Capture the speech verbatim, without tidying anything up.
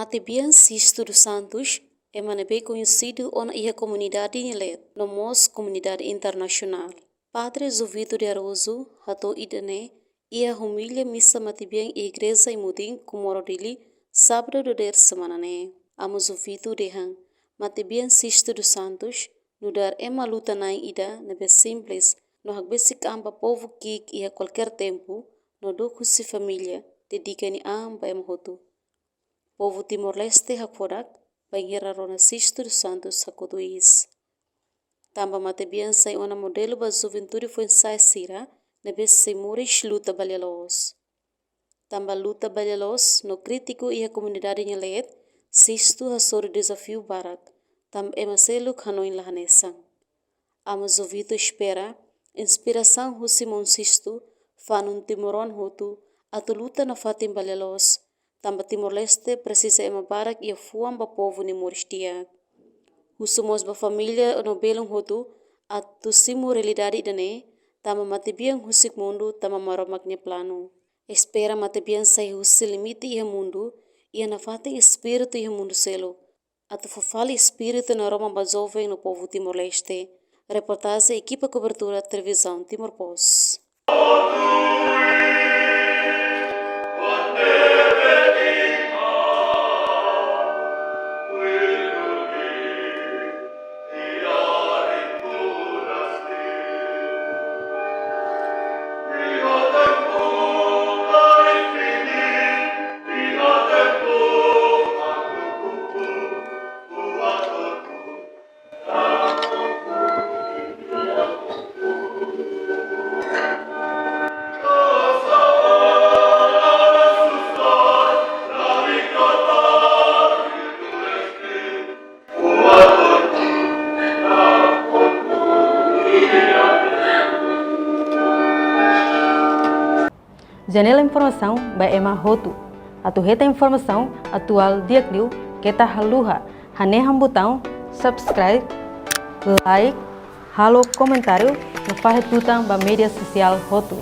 Matebian Sisto dos Santos ema ne'ebé koñesidu ona iha komunidade nia leet, no mós komunidade internasionál. Padre Jovito de Araújo hato'o ida-ne'e iha homília misa matebian iha Igreja Imudin, Comoro, Dili, sábadu dadeer semana ne'e. Amu Jovito dehan, matebian Sisto dos Santos nu'udar ema luta-na'in ida ne'ebé simples, no hakbesik an ba povu ki'ik iha kualkér tempu, no dook husi família, dedika nia an ba ema hotu. Povu Timor-Leste hakfodak, bainhira rona Sisto dos Santos hakotu iis. Tanba matebian sai ona modelu ba juventude foin-sa'e sira ne'ebé sei moris luta bele loos. Tanba luta bele loos no krítiku iha komunidade nia leet, Sisto hasoru dezafiu barak, tanba ema seluk hanoin la hanesan. Amu Jovito espera inspirasaun husi maun Sisto fanun timoroan hotu atu luta nafatin bele loos, tanba Timor-Leste presiza ema barak iha fuan ba povu nia moris di'ak. Husu mós ba família no belun hotu atu simu realidade ida-ne'e, tanba matebian husik mundu, tanba Maromak nia planu. Espera matebian sai husi limite iha mundu, iha nafatin espíritu iha mundu seluk, atu fó fali espíritu Maromak ba joven no povu Timor-Leste. Reportajen ekipa kobertura Televizaun Timor Post. Janela informasaun ba ema hotu. Atu hetan informasaun atuál di'ak liu, keta haluha hanehan butaun subscribe, like, halo komentáriu, no fahe tutan ba média sosiál hotu.